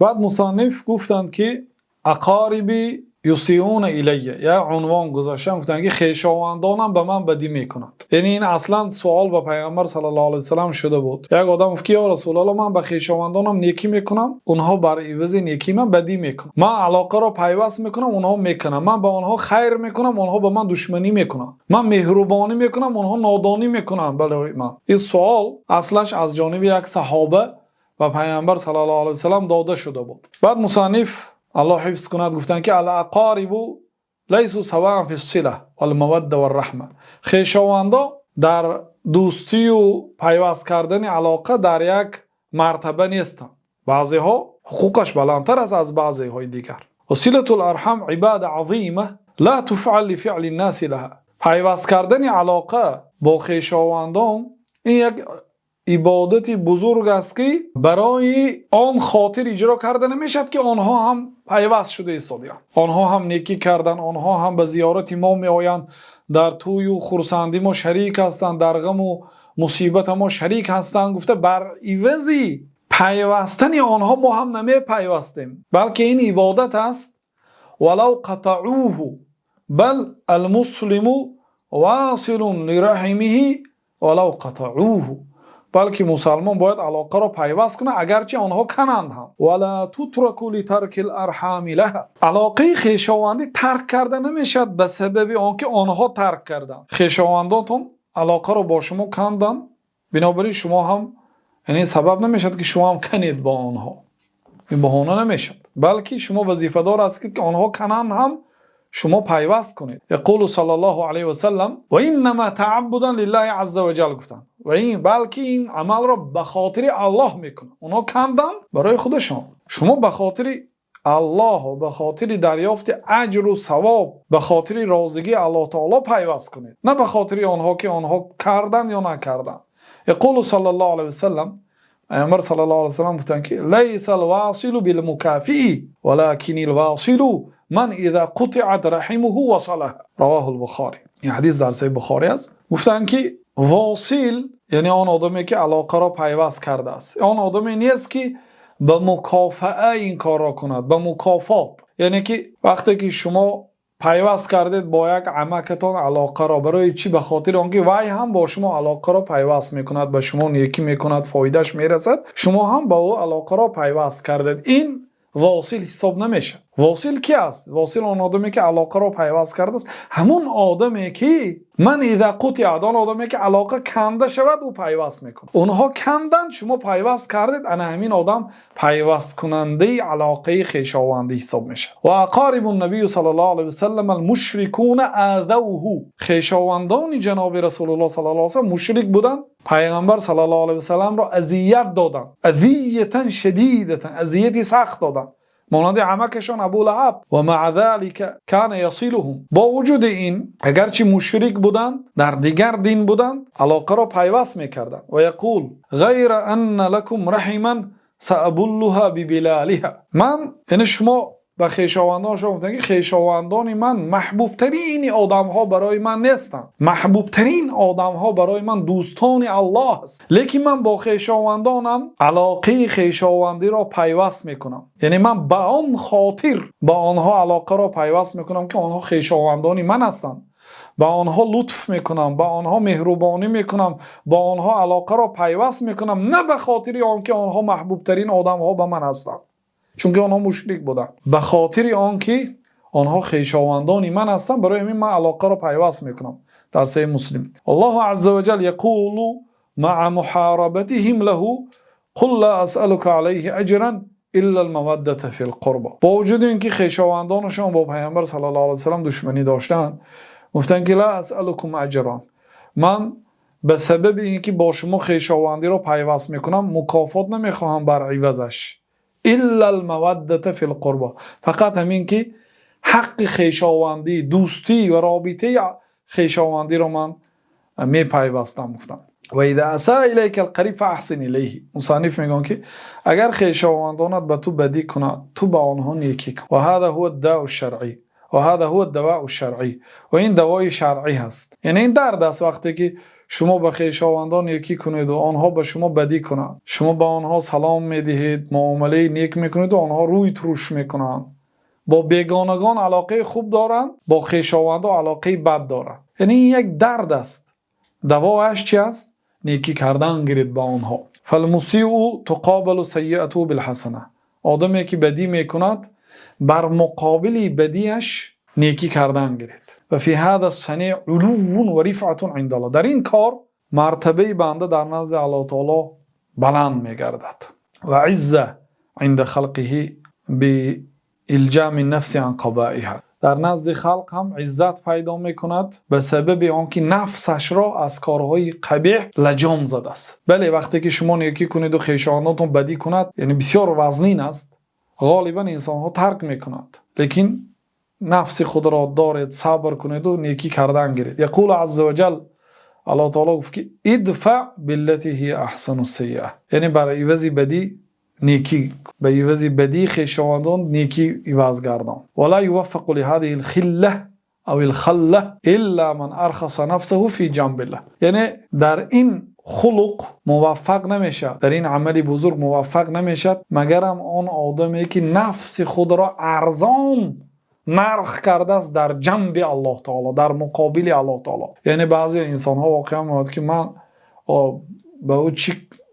Баъд мусанниф гуфтанд, ки أقاربي يسيئون إلي, як унвон гузоштанд, гуфтанд, ки хешовандонам ба ман бадӣ мекунанд. Яъне ин аслан савол ба Паёмбар саллаллоҳу алайҳи васаллам шуда буд. Як одам гуфт, ки ё Расулуллоҳ, ман ба хешовандонам некӣ мекунам, онҳо бар ивази некии ман бадӣ мекунанд. Ман алоқаро пайваст мекунам, онҳо мекунанд. Ман ба онҳо хайр мекунам, онҳо ба ман душманӣ мекунанд. Ман меҳрубонӣ мекунам, онҳо нодонӣ мекунанд барои ман. Ин савол аслаш аз ҷониби як саҳоба ба Паёмбар саллаллоҳу алайҳи васаллам дода шуда буд. Баъд мусанниф, Аллоҳ ҳифз кунад, гуфтанд, ки الأقارب ليسوا سواء في الصلة والمودة والرحمة. Хешовандо дар дӯстию пайваст кардани алоқа дар як мартаба нестанд. Баъзеҳо ҳуқуқаш баландтар аст аз баъзеҳои дигар. وصلة الأرحام عبادة عظيمة لا تفعل لفعل الناس لها. Пайваст кардани алоқа бо хешовандон ин як ибодати бузург аст, ки барои он хотир иҷро карда намешавад, ки онҳо ҳам пайваст шуда истодаанд, онҳо ҳам некӣ карданд, онҳо ҳам ба зиёрати мо меоянд, дар тӯю хурсандӣ мо шарик ҳастанд, дар ғаму мусибата мо шарик ҳастанд, гуфта бар ивази пайвастани онҳо мо ҳам намепайвастем, балки ин ибодат аст. ولو قطعوه بل المسلم واصل لرحمه ولو قطعوه. Балки мусалмон бояд алоқаро пайваст кунад, агарчи онҳо кананд ҳам. ولا تترك لترك الأرحام لها. Алоқаи хешовандӣ тарк карда намешавад ба сабаби он ки онҳо тарк карданд. Хешовандотон алоқаро бо шумо канданд, бинобар ин шумо ҳам, яъне сабаб намешавад, ки шумо ҳам канед бо онҳо. Ин баҳона намешавад, балки шумо вазифадор ҳастед, ки онҳо кананд ҳам, шумо пайваст кунед. يقول صلى الله عليه وسلم وإنما تعبدا لله عز وجل гуфтанд ва ин балки ин амалро ба хотири Аллоҳ мекунанд. Онҳо канданд барои худашон, шумо ба хотири Аллоҳ, ба хотири дарёфти аҷру савоб, ба хотири розигии Аллоҳ таоло пайваст кунед, на ба хотири онҳо, ки онҳо карданд ё накарданд. يقول صلى الله عليه وسلم, Паёмбар саллаллоҳу алайҳи васаллам гуфтанд, ки ليس الواصل بالمكافئ ولكن الواصل من إذا قطعت رحمه وصلها. رواه البخاري. Ин ҳадис дар Саҳеҳи Бухорӣ аст. Гуфтанд, ки восил, яъне он одаме, ки алоқаро пайваст кардааст, он одаме нест, ки ба мукофаа ин корро кунад, ба мукофот. Яъне ки вақте ки шумо пайваст кардед бо як амакатон алоқаро, барои чӣ? Ба хотири он ки вай ҳам бо шумо алоқаро пайваст мекунад, ба шумо некӣ мекунад, фоидааш мерасад, шумо ҳам ба ӯ алоқаро пайваст кардед, ин восил ҳисоб намешавад. Восил ки аст? Восил он одаме, ки алоқаро пайваст кардааст, ҳамун одаме, ки من إذا قطعت, он одаме, ки алоқа канда шавад, ӯ пайваст мекунад. Онҳо канданд, шумо пайваст кардед, ана ҳамин одам пайвасткунандаи алоқаи хешовандӣ ҳисоб мешавад. وأقارب النبي صلى الله عليه وسلم المشركون آذوه. Хешовандони ҷаноби Расулуллоҳ саллаллоҳу алайҳи васаллам мушрик буданд, Пайғамбар саллаллоҳу алайҳи васалламро азият доданд, أذية شديدة, азияти сахт доданд, монанди амакашон Абу Лаҳаб. ومع ذلك كان يصلهم. Бо вуҷуди ин, агарчи мушрик буданд, дар дигар дин буданд, алоқаро пайваст мекарданд. ويقول غير أن لكم رحما سأبلها ببلالها. Ман, яъне шумо ба хешовандоншон гуфтанд, ки хешовандони ман маҳбубтарини одамҳо барои ман нестанд, маҳбубтарин одамҳо барои ман дӯстони Аллоҳ аст, лекин ман бо хешовандонам алоқаи хешовандиро пайваст мекунам. Яъне ман ба он хотир ба онҳо алоқаро пайваст мекунам, ки онҳо хешовандони ман ҳастанд. Ба онҳо лутф мекунам, ба онҳо меҳрубонӣ мекунам, бо онҳо алоқаро пайваст мекунам, на ба хотири он ки онҳо маҳбубтарин одамҳо ба ман ҳастанд, чунки онҳо мушрик буданд, ба хотири он ки онҳо хешовандони ман ҳастанд, барои ҳамин ман алоқаро пайваст мекунам. Дар Саҳеҳи Муслим. الله عز وجل يقول مع محاربتهم له قل لا أسألك عليه أجرا إلا المودة في القربى. Бо вуҷуди ин ки хешовандонашон бо Пайғамбар саллаллоҳу алайҳи васаллам душманӣ доштанд, гуфтанд, ки لا أسألكم أجرا, ман ба сабаби ин ки бо шумо хешовандиро пайваст мекунам, мукофот намехоҳам бар ивазаш, إلا المودة في القربى, фақат ҳамин ки ҳаққи хешовандӣ, дӯстӣ ва робитаи хешовандиро ман мепайвастам, гуфтам. وإذا أساء إليك القريب فأحسن إليه. Мусанниф мегӯянд, ки агар хешовандонат ба ту бадӣ кунад, ту ба онҳо некӣ кун. وهذا هو الداء الشرعي وهذا هو الدواء الشرعي. Ва ин давои шаръӣ ҳаст, яъне ин дард аст, вақте ки Шумо ба хешовандон некӣ кунед ва онҳо ба шумо бадӣ кунанд, шумо ба онҳо салом медиҳед, муомилаи нек мекунед ва онҳо рӯи туруш мекунанд, бо бегонагон алоқаи хуб доранд, бо хешовандон алоқаи бад доранд. Яъне ин як дард аст. Давояш чист? Некӣ кардан гиред ба онҳо. فالمسيء تقابل سيئته بالحسنة. Одаме ки бадӣ мекунад, бар муқобили бадиаш некӣ кардан гиред. وفي هذا الصنيع علو ورفعة عند الله. Дар ин кор мартабаи банда дар назди Аллоҳи таъоло баланд мегардад. وعزة عند خلقه بإلجام النفس عن قبائحها. Дар назди халқ ҳам иззат пайдо мекунад ба сабаби он ки нафсашро аз корҳои қабеҳ лаҷом задааст. Бале, вақте ки шумо некӣ кунед ва хешовандонатон бадӣ кунад, яъне бисёр вазнин аст, ғолибан инсонҳо тарк мекунанд. Лекин нафси худро доред, сабр кунед ва некӣ кардан гиред. يقول عز وجل, Аллоҳи таъоло гуфт ки ادفع بالتي هي أحسن السيئة, яъне бар ивази бадӣ некӣ, ба ивази бадии хешовандон некӣ иваз гардон. ولا يوفق لهذه الخلة أو الخلة إلا من أرخص نفسه في جنب الله. Яъне дар ин хулуқ муваффақ намешавад, дар ин амали бузург муваффақ намешавад, магарам он одаме ки нафси худро арзон нарх кардааст дар ҷанби Аллоҳ таоло, дар муқобили Аллоҳ таоло. Яъне баъзе инсонҳо воқеан мегӯяд ки ман ба ӯ чӣ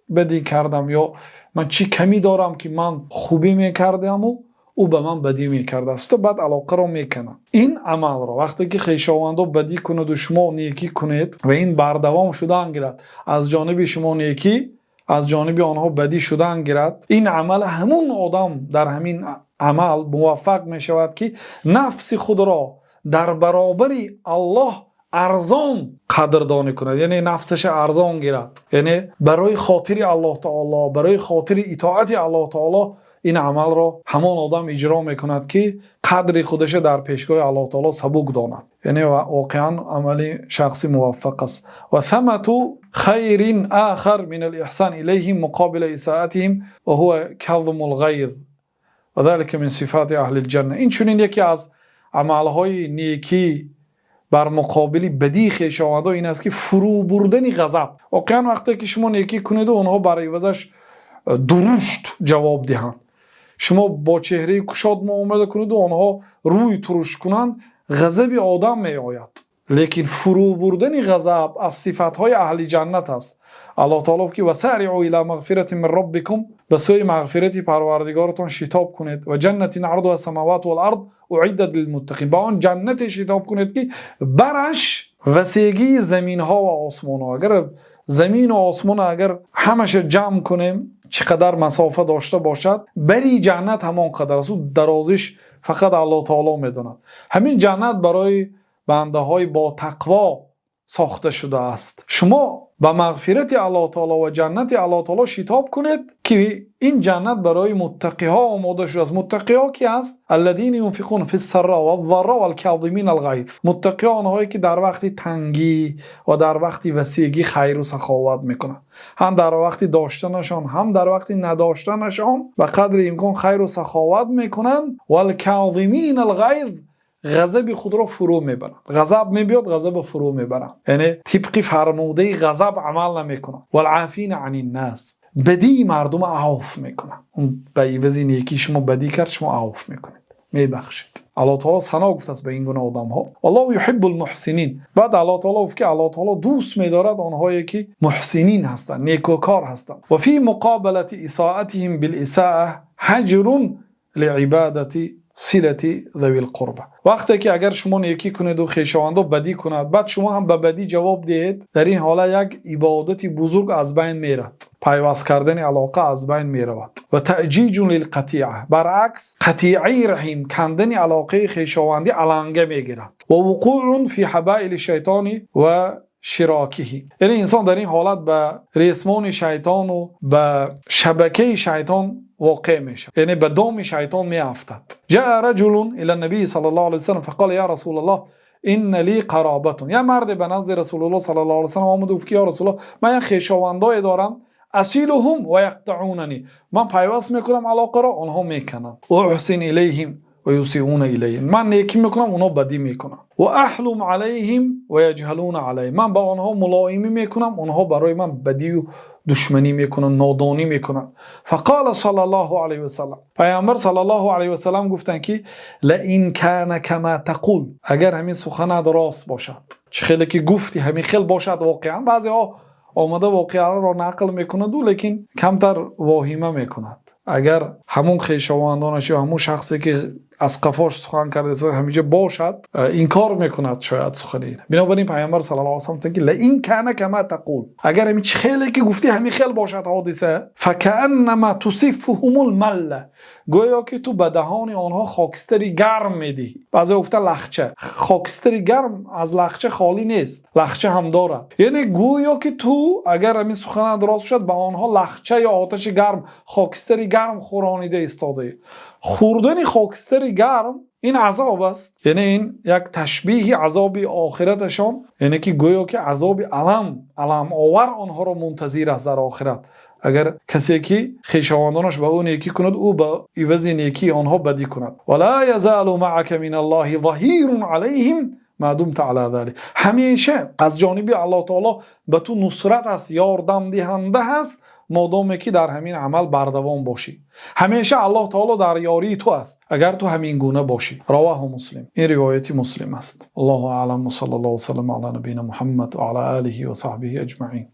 бадӣ кардам ё ман чӣ камӣ дорам, ки ман хубӣ мекардаму ӯ ба ман бадӣ мекардааст, баъд алоқаро мекунад. Ин амалро вақте ки хешовандо бадӣ кунаду шумо некӣ кунед ва ин бардавом шудан гирад, аз ҷониби шумо некӣ, аз ҷониби онҳо бадӣ шудан гирад, ин амал ҳамун одам дар ҳамин амал муваффақ мешавад, ки нафси худро дар баробари Аллоҳ арзон қадрдонӣ кунад, яъне нафсаша арзон гирад, яъне барои хотири Аллоҳ таоло, барои хотири итоати Аллоҳ таоло. Ин амалро ҳамон одам иҷро мекунад, ки қадри худаша дар пешгоҳи Аллоҳ таоло сабук донад. Яъне воқеан амали шахси муваффақ аст. وثمة خير آخر من الإحسان إليهم مقابل إساءتهم وهو كظم الغيظ وذلك من صفات أهل الجنة. Инчунин яке аз амалҳои некӣ бар муқобили бадии хешовандо ин аст, ки фурӯ бурдани ғазаб. Воқеан вақте ки шумо некӣ кунеду онҳо бар ивазаш дурушт ҷавоб диҳанд, шумо бо чеҳраи кушод муомила кунеду онҳо рӯй туруш кунанд, ғазаби одам меояд. Лекин фурӯ бурдани ғазаб аз сифатҳои аҳли ҷаннат аст. Аллоҳ таоло гуфт ки وسارعوا إلى مغفرة من ربكم, ба сӯи мағфирати Парвардигоратон шитоб кунед, وجنة عرضها السماوات والأرض أعدت للمتقين, ба он ҷаннате шитоб кунед, ки бараш васегии заминҳо ва осмонҳо. Агар замину осмон агар ҳамаша ҷамъ кунем, чӣ қадар масофа дошта бошад, бари ҷаннат ҳамон қадар аст. Дарозиш фақат Аллоҳ таоло медонад. Ҳамин ҷаннат барои бандаҳои бо тақво сохта шудааст. Шумо ба мағфирати Аллоҳ таоло ва ҷаннати Аллоҳ таоло шитоб кунед, ки ин ҷаннат барои муттақиҳо омода шудааст. Муттақиҳо ки аст? الذين ينفقون في السراء والضراء والكاظمين الغيظ. Муттақиҳо онҳое ки дар вақти тангӣ ва дар вақти васеъгӣ хайру саховат мекунанд, ҳам дар вақти доштанашон, ҳам дар вақти надоштанашон ба қадри имкон хайру саховат мекунанд. والكاظمين الغيظ, ғазаби худро фурӯ мебаранд. Ғазаб мебиёд, ғазаба фурӯ мебаранд, яъне тибқи фармудаи ғазаб амал намекунанд. والعافين عن الناس, бадии мардума афв мекунанд. Ба ивази некӣ шумо бадӣ кард, шумо афв мекунед, мебахшед. Аллоҳ таоло сано гуфтааст ба ин гуна одамҳо. والله يحب المحسنين. Баъд Аллоҳ таоло гуфт, ки Аллоҳ таоло дӯст медорад онҳое ки муҳсинин ҳастанд, некӯкор ҳастанд. وفي مقابلة إساءتهم بالإساءة هجر لعبادة صلة ذوي القربى. Вақте ки агар шумо некӣ кунеду хешовандо бадӣ кунад, баъд шумо ҳам ба бадӣ ҷавоб диҳед, дар ин ҳолат як ибодати бузург аз байн мерад, пайваст кардани алоқа аз байн меравад. وتأجيج للقطيعة, баръакс, қатиаи раҳим, кандани алоқаи хешовандӣ аланга мегирад. ووقوع في حبائل الشيطان وشراكه, яъне инсон дар ин ҳолат ба ресмони шайтону ба шабакаи шайтон воқеъ мешавад, яъне ба доми шайтон меафтад. جاء رجل إلى النبي صلى الله عليه وسلم فقال يا رسول الله إن لي قرابة. Як марде ба назди Расулуллоҳ صلى الله عليه وسلم омад, гуфт ки ё Расулуллоҳ, ман як хешовандое дорам, أصلهم ويقطعونني, ман пайваст мекунам алоқаро, онҳо мекананд. أحسن إليهم. ويسيئون إلي. Ман некӣ мекунам, онҳо бадӣ мекунанд. وأحلم عليهم ويجهلون علي. Ман ба онҳо мулоимӣ мекунам, онҳо барои ман бадӣ ва душманӣ мекунанд, нодонӣ мекунанд. فقال صلى الله عليه وسلم. Паёмбар صلى الله عليه وسلم гуфтанд, ки لئن كان كما تقول. Агар ҳамин суханат рост бошад, чӣ хеле ки гуфтӣ, ҳамин хел бошад воқеан. Баъзеҳо омада воқеаро нақл мекунад, лекин камтар воҳима мекунад. Агар ҳамон хешовандонаш ё ҳамон шахсе ки аз қафош сухан кардааст, ҳаминҷо бошад, инкор мекунад шояд сухани ин. Бинобар ин Паёмбар صلى الله عليه وسلم гуфтанд, ки لئن كان كما تقول. Агар ҳамин чӣ хеле ки гуфтӣ, ҳамин хел бошад ҳодиса, فكأنما تصفهم الملة. Гӯё ки ту ба даҳони онҳо хокистари гарм медиҳӣ. Баъзеҳо гуфтанд лахча. Хокистари гарм аз лахча холӣ нест, лахча ҳам дорад. Яъне гӯё ки ту, агар ҳамин суханат рост бошад, ба онҳо лахча ё оташи гарм, хокистари гарм хӯронида истодаӣ. Хӯрдани хокистари гарм ин азоб аст. Яъне ин як ташбеҳи азоби охираташон, яъне ки гӯё ки азоби аламовар онҳоро мунтазир аст дар охират. Агар касе ки хешовандонаш ба ӯ некӣ кунад, ӯ ба ивази некии онҳо бадӣ кунад. ولا يزال معك من الله ظهير عليهم ما دمت على ذلك. Ҳамеша аз ҷониби Аллоҳ таоло ба ту нусрат аст, ёрдамдиҳанда ҳаст, модоме ки дар ҳамин амал бардавом бошӣ. Ҳамеша Аллоҳ таоло дар ёрии ту аст, агар ту ҳамин гуна бошӣ. رواه مسلم. Ин ривояти Муслим аст. الله أعلم وصلى الله وسلم على نبينا محمد وعلى آله وصحبه أجمعين.